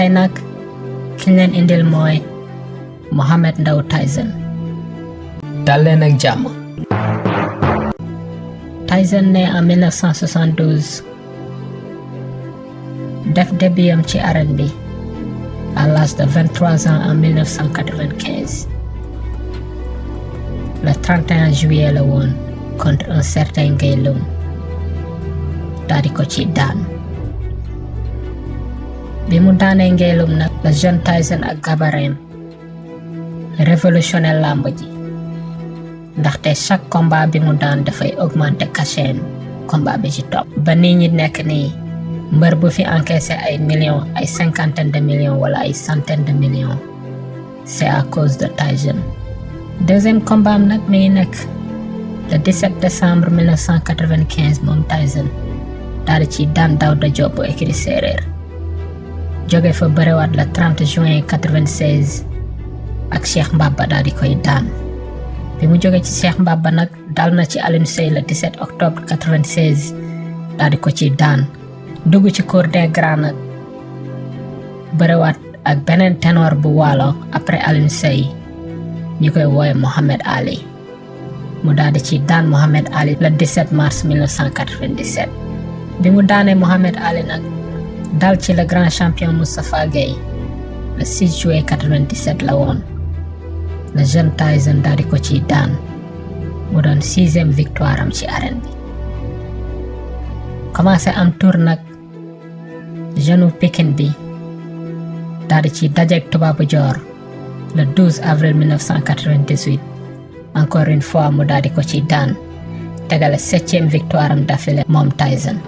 tey nag ki leen indil mooy Mouhamed Ndao Tyson. dal leen ak jàmm. Tyson né en 1972 def débutam ci arène bi à l'âge de 23 ans en 1995. Le 31 juillet la woon contre un certain Ngay Lum daal di ko ci daan. bi mu daanee Ngay Lum nag le jeune Tyson ak gabareem révolutionné làmb ji ndaxte chaque combat bi mu daan dafay augmenter cachet combat bi ci topp. ba nii ñi nekk nii mbër bu fi encaissé ay millions ay cinquantaine de millions wala ay centaine de millions c'est à cause de Tyson. deuxième combat am nag mi ngi nekk le 17 décembre 1995 moom Tyson daal di ci daan Daouda Diop bu écurie Séeréer jóge fa bërewaat le 30 juin 96 ak Cheikh Mbaba daal di koy daan. bi mu jóge ci Cheikh Mbaba nag dal na ci Alioune Seye le 17 octobre 96 daal di ko ci daan. dugg ci cour des grands nag bërewaat ak beneen ténor bu waalo après Alioune Seye ñu koy woowe Mohamed Ali mu daal di ci daan Mohamed Ali le 17 mars 1997. bi mu daanee Mohamed Ali nag dal ci le grand champion Moustapha Gueye le 6 juillet 97 la woon. le jeune Tyson daal di ko ci daan mu doon 6e victoire am ci arène bi. commencé am tour nag jeune Pikine bi daal di ci dajeek Tubaabu Joor le 12 avril 1998 encore une fois mu daal di ko ci daan tegale 7e victoire am d'affilée moom Tyson.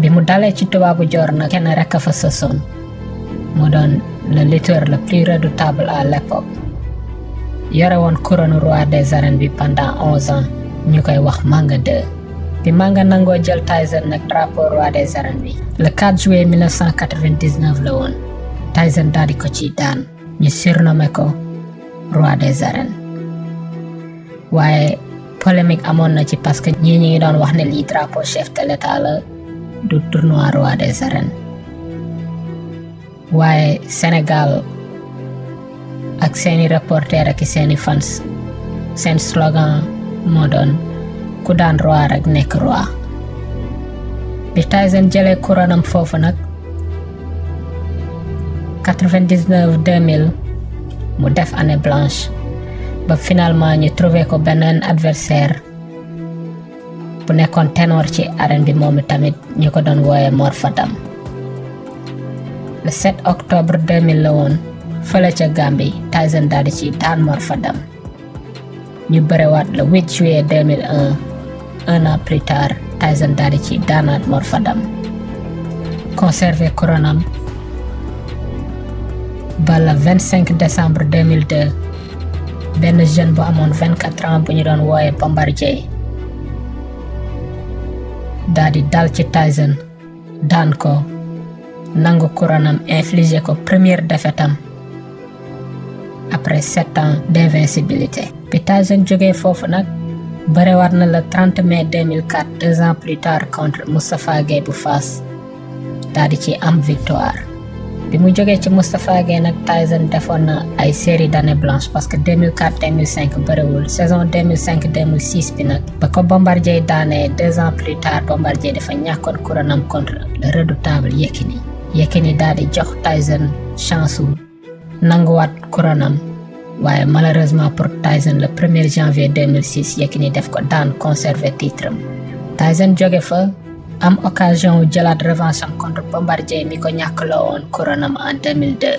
bi mu dalee ci Tubaabu Joor nag kenn rekk a fa sësoon mu doon le lutteur le plus redoutable à l'époque yore woon couronne roi des arènes bi pendant 11 ans ñu koy wax Manga 2. bi Manga nangoo jël Tyson nag drapeau roi des arènes bi le 4 juillet 1999 la woon Tyson daal di ko ci daan ñu surnommé ko roi des arènes. waaye polémique amoon na ci parce que ñii ñi ngi doon wax ne lii drapeau chef de l'état la du tournoi roi des arènes. waaye Sénégal ak seeni reporter ak seeni fans seen slogan moo doon ku daan roi rek nekk roi. bi Tyson jëlee couronne am foofu nag 99 2000 mu def année blanche ba finalement ñu trouvé ko beneen adversaire bu nekkoon ténor ci arène bi moom tamit ñu ko doon wooye Mor Fadam. le 7 octobre 2000 la woon fële ca Gambie Tyson daal di ci daan Mor Fadam ñu bërewaat le 8 juillet 2001 un an plus tard Tyson daal di ci daanaat Mor Fadam conservé couronne am ba le 25 décembre 2002 benn jeune bu amoon 24 ans bu ñu doon wooye Bombardier daal di dal ci Tyson daan ko nangu couronne am infligé ko première défaite am après 7 ans d'invincibilité. bi Tyson jógee foofu nag bërewaat na le 30 mai 2004 2 ans plus tard contre Moustapha Gueye bu Fass daal di ci am victoire. bi mu jógee ci Moustapha Gueye nag Tyson defoon na ay série d'années blanches parce que 2004 2005 bëriwul saison 2005 2006 bi nag ba ko Bombardier daanee 2 ans plus tard Bombardier dafa ñàkkoon couronne am contre le redoutable Yékini daal di jox Tyson chance u nanguwaat couronne am waaye malheureusement pour Tyson le 1er janvier 2006 Yékini def ko daan conserver titre am. Tyson jóge fa am occasion wu jëlaat revanche am contre Bombardier mi ko ñàkkloo woon couronne am en 2002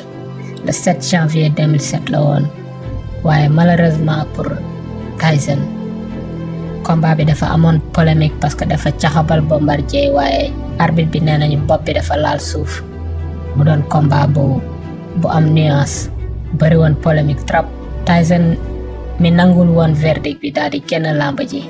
le 7 janvier 2007 la woon waaye malheureusement pour Tyson combat bi dafa amoon polémique parce que dafa caxabal Bombardier waaye arbitre bi nee nañu bopp bi dafa laal suuf mu doon combat bu am nuance bari woon polémique trop. Tyson mi nangul woon verdict bi daal di génn làmb ji.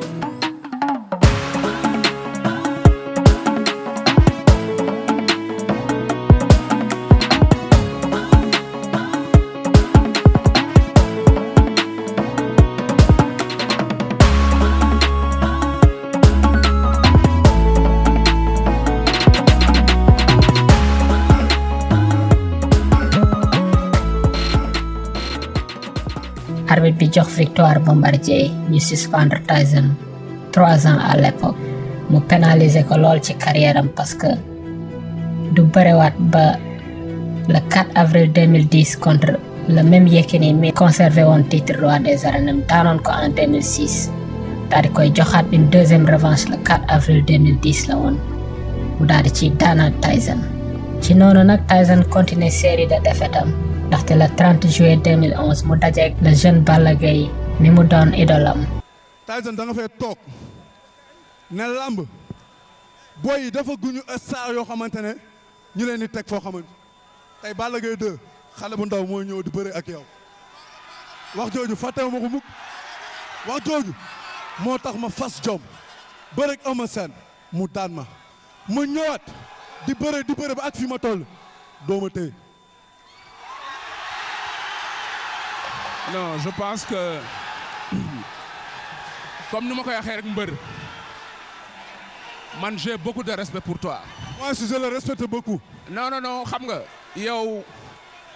arbitre bi jox victoire Bombardier ñu suspendre Tyson 3 ans à l'époque mu pénaliser ko lool ci carrière am parce que du bërewaat ba le 4 avril 2010 contre le même Yékini mi conservé woon titre roi des arènes daanoon ko en 2006 daal di koy joxaat une deuxième revanche le 4 avril 2010 la woon mu daal di ci daanaat Tyson ci noonu nag Tyson continuer série de défaites am ndaxte le 30 juillet 2011 mu dajeek le jeune Balla Gaye mi mu doon idolam. Tyson da nga fay toog ne lamb boy yi dafa guñu star yoo xamante ne ñu leen di teg foo xamante tey Balla Gaye 2 xale bu ndaw mooy ñëw di bëre ak yow wax jooju fàttewu ma ko mukk wax jooju moo tax ma fas jom bëre ak Eumeu Sène mu daan ma ñëwaat di bëre ba ak fi ma toll doo ma téye. Non, je pense que comme nous m'avons man j'ai beaucoup de respect pour toi. Moi aussi je le respecte beaucoup. Non xam nga yow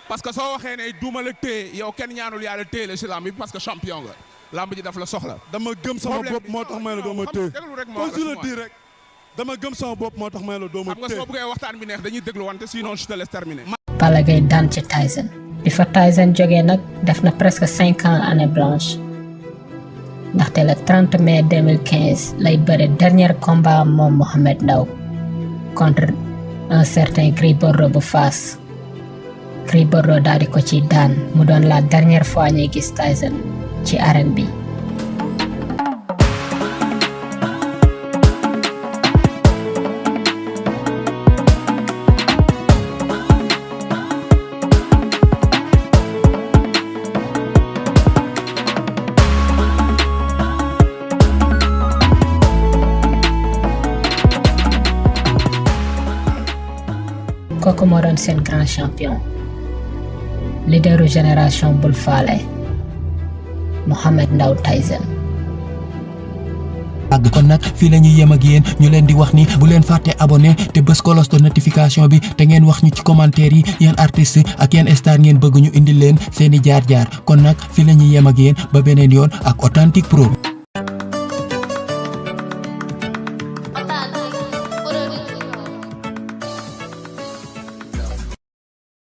parce que soo waxee ne duma la téye yow kenn ñaanul yàlla téye la ci lamb bi parce que champion nga lamb ji daf la soxla. dama gëm sama bopp moo tax may la doo ma téye. comme tu le dis rek dama gëm sama bopp moo tax may la doo ma téye. xam nga soo bëggee waxtaan bi neex dañuy déglu wante sinon je te laisse terminer. Balla Gaye daan ci Tyson. bi fa Tyson jógee nag def na presque 5 ans année blanche ndaxte le 30 mai 2015 lay bëre dernier combat moom Mouhamed Ndao contre un certain Gris Bordeaux bu Fass. Gris Bordeaux daal di ko ci daan mu doon la dernière fois ñuy gis Tyson ci arène bi. kooku moo doon seen grand champion leaderu génération bul faale Mouhamed Ndao Tyson. kon nag fii la ñuy yem ak yéen ñu leen di wax ni bu leen fàtte abonné te bës cloche de notification bi te ngeen wax ñu ci commentaire yi yéen artistes ak yéen star ngeen bëgg ñu indil leen seeni jaar-jaar kon nag fii la ñuy yem ak yéen ba beneen yoon ak Authentique Pro.